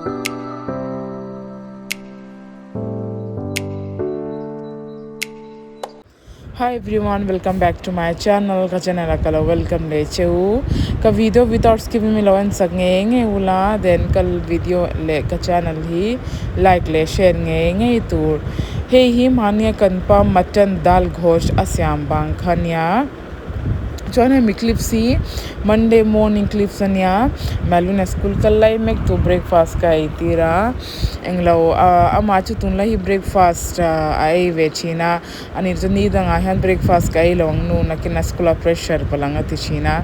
Hi everyone welcome back to my channel ka channel a ka lo welcome leh che u ka video without skipping mi lo en sak ngei ngei ula then ka video leh ka channel hi like leh share ngei ngei tur hei hi mahnia kan pa mutton dal ghosh a siam vang kha nia. Chuan hemi clips hi Monday morning clips ania Malvina school kal lai mek tur breakfast ka ei tir a englo ah amah chu tunlai hi breakfast a ei ve thin a ani chu ni dangah hian breakfast ka ei lo ang nu nakin a school ah pressure palh ang a ti thin a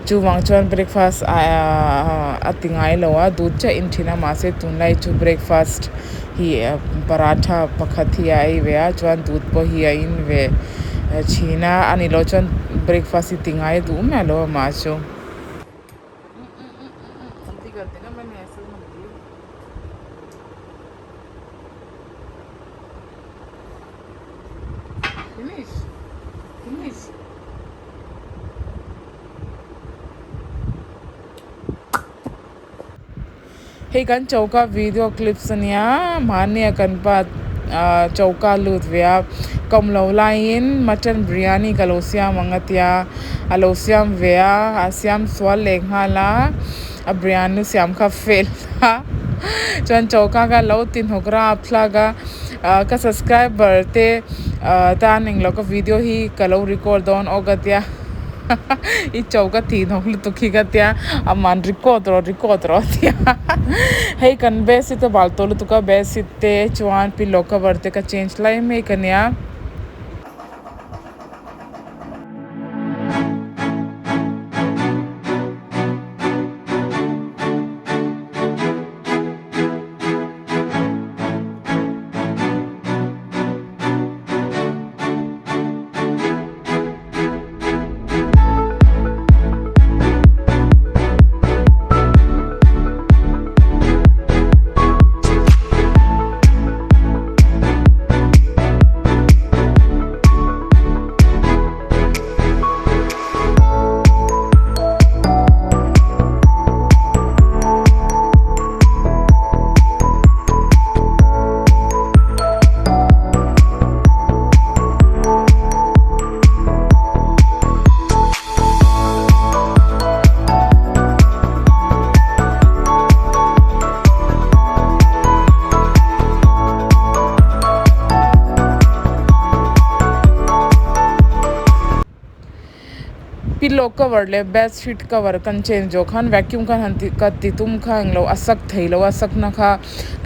chuvang chuan breakfast a ti ngai lo a dut chiah in thin a mahse tunlai chu breakfast hi paratha pakhat hi a ei ve a chuan dut pawh hi a in ve thin a a nih loh chuan breakfast hi ti ngai duh miah lo amah chu. Hei kan choka video clips ania mahnia kan pa ah choka lut ve a kawm lo laiin mutton biryani ka lo siam ang a tia a lo siam ve a a siam sual leh nghal a a biryani siam kha fail a chuan choka kha lo ti hnawk rap thlak a ah ka subscriber te ah tan englo ka video hi ka lo record dawn awk a tia. I cho ka tih hnawk lutuk hi ka tia aman record rawh record rawh a tia hei kan bedsheet a bal tawh lutuk a bedsheet te chuan pillow cover te ka change lai mek a nia. Pillow cover leh bedsheet cover kan change zawh khan vacuum khan han tih ka ti tum kha englo a sak thei lo a sakna kha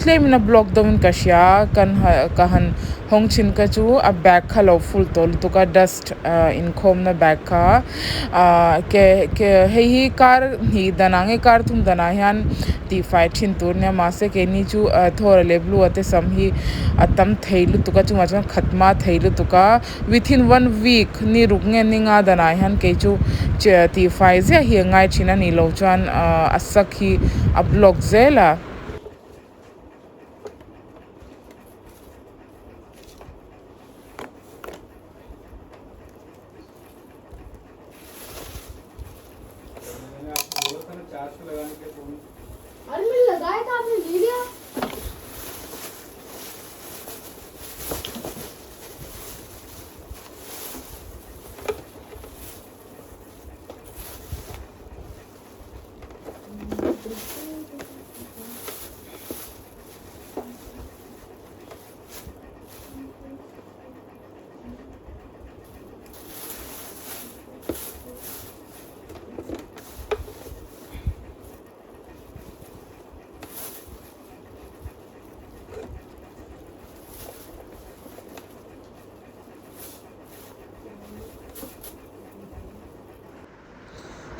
tlemin a block deuhin ka hria kan ka han hawng chhin kha chu a bag kha lo full tawh lutuk a dust ah inkhawmna bag kha ah ke ke hei hi kar hnih danah nge kar thum danah hian tihfai thin tur ania mahse keini chu ah thawra leh blue a te sam hi a tam thei lutuk a chungah chuan khat hma thei lutuk a within one week ni ruk nge ni nga danah hian kei chu tihfai ziah hi a ngai thin a nih loh chuan ah a sak hi a block zel a.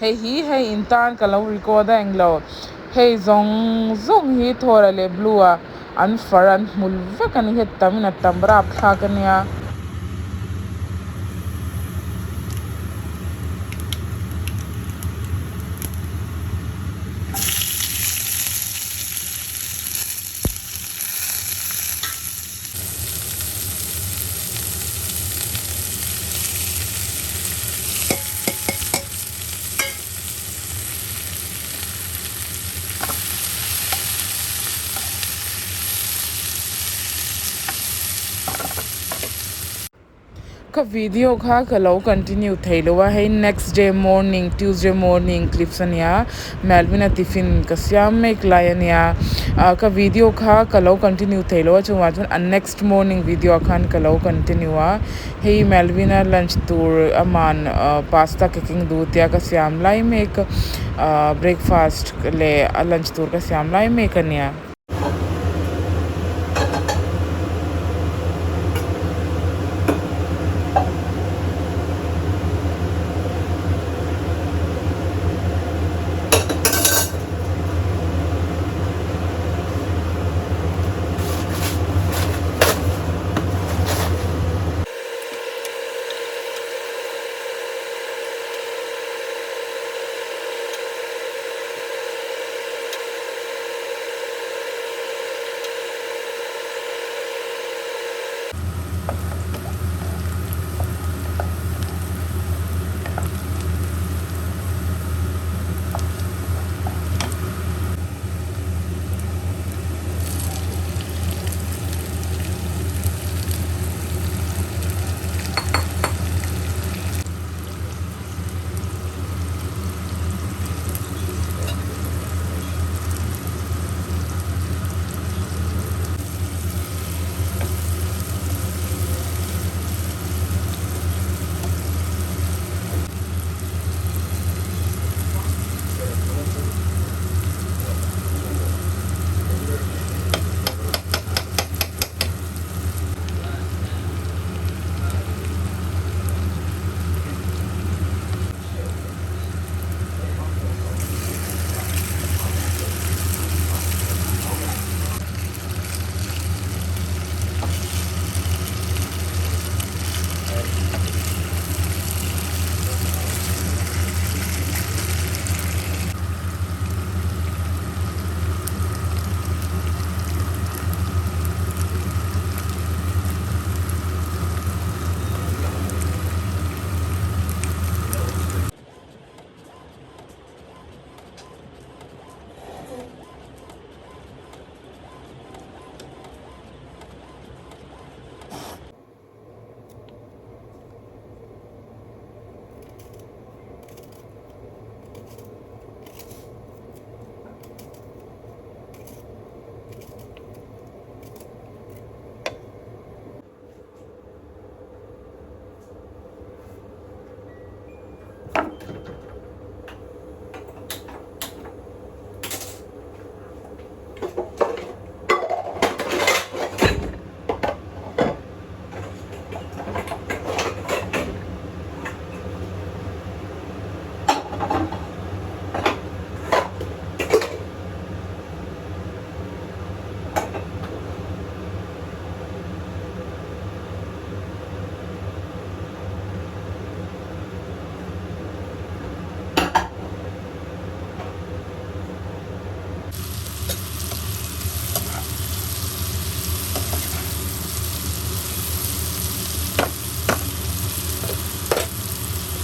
Hei hi hei in tan ka lo record a englo hei zawng zawng hi thawra leh blue ah an far an hmul vek a ni heti tam in a tam rapthlak a nia. Ka video kha ka lo continue thei lo a, hei next day morning Tuesday morning clips ania, Melvin a tiffin ka siam mek lai ania, ka video kha ka lo continue thei lo a chungah chuan a next morning video ah khan ka lo continue a, hei Melvin a lunch tur aman pasta ka keng duh tia ka siam lai mek breakfast leh a lunch tur ka siam lai mek ania.